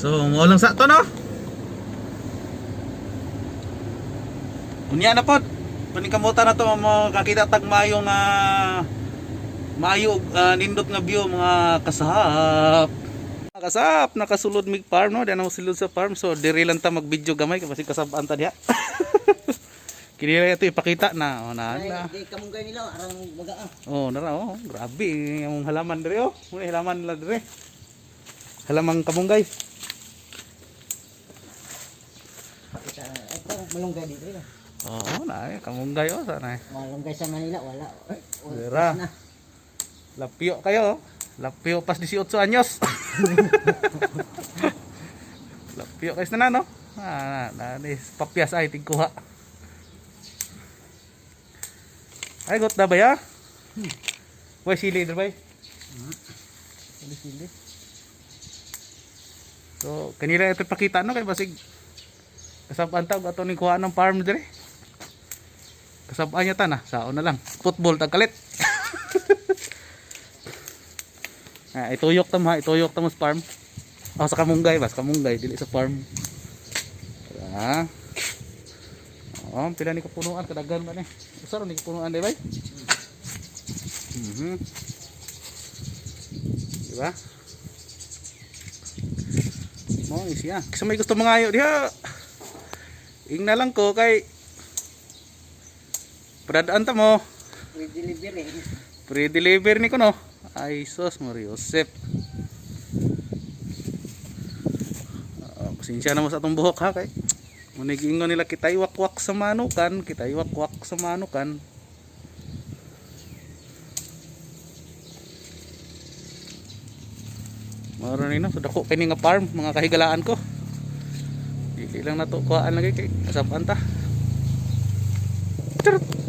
So, mo lang sa to, no? Unya na pod. Paningkamutan na to makakita tag maayo nga maayo nindot nga view, mga kasap. Mga kasap, nakasulod mig farm, no. Di na mo sulod sa farm. So diri lang ta mag-video gamay kay basig kasab-an ta diha. Kini lang ito ipakita na. Oh, na, na. Ay, di kamunggay nila arang baga ah. Oh, nara oh, grabe ang halaman dire oh. Muna halaman nila dire. Halamang kamunggay. Pakita ito malunggay dito eh. Oo, na eh, kamunggay oh sana eh. Malunggay sa Manila wala. Wala Dira. na. Lapyo kayo oh. Lapyo pas 18 anyos. Lapyo kayo na no? Ah, na, na, papyas ay tigkuha. Ay, got na ba ya? Way sili dire bay. Sili sili. So, kanila ito pakita no kay basig kasab-an ta og ato ning kuha ng farm dire. Kasab-an niya ta na, sao na lang. Football tagkalit. Ah, ituyok ta mo ha, ituyok ta mo sa farm. Oh, sa kamunggay ba? Sa kamunggay, dili sa farm. Ah. Oh, pila ni kapunuan kadaghan ba ni? Usa ra ni kapunuan di bay? Di ba? Mo ni siya. Kasi may gusto mangayo diha. Ingna lang ko kay Pradaan ta mo. Free delivery. Pre-deliver ni ko no. Ay sus Mariosep. Pasensya na mo sa atong buhok ha kay. Munig ingon nila kitay wakwak sa manukan, kitay wakwak sa manukan. Maro ni no, so dako kini nga farm mga kahigalaan ko. Dili lang nato kuhaan lagi kay kasapan ta. Charot.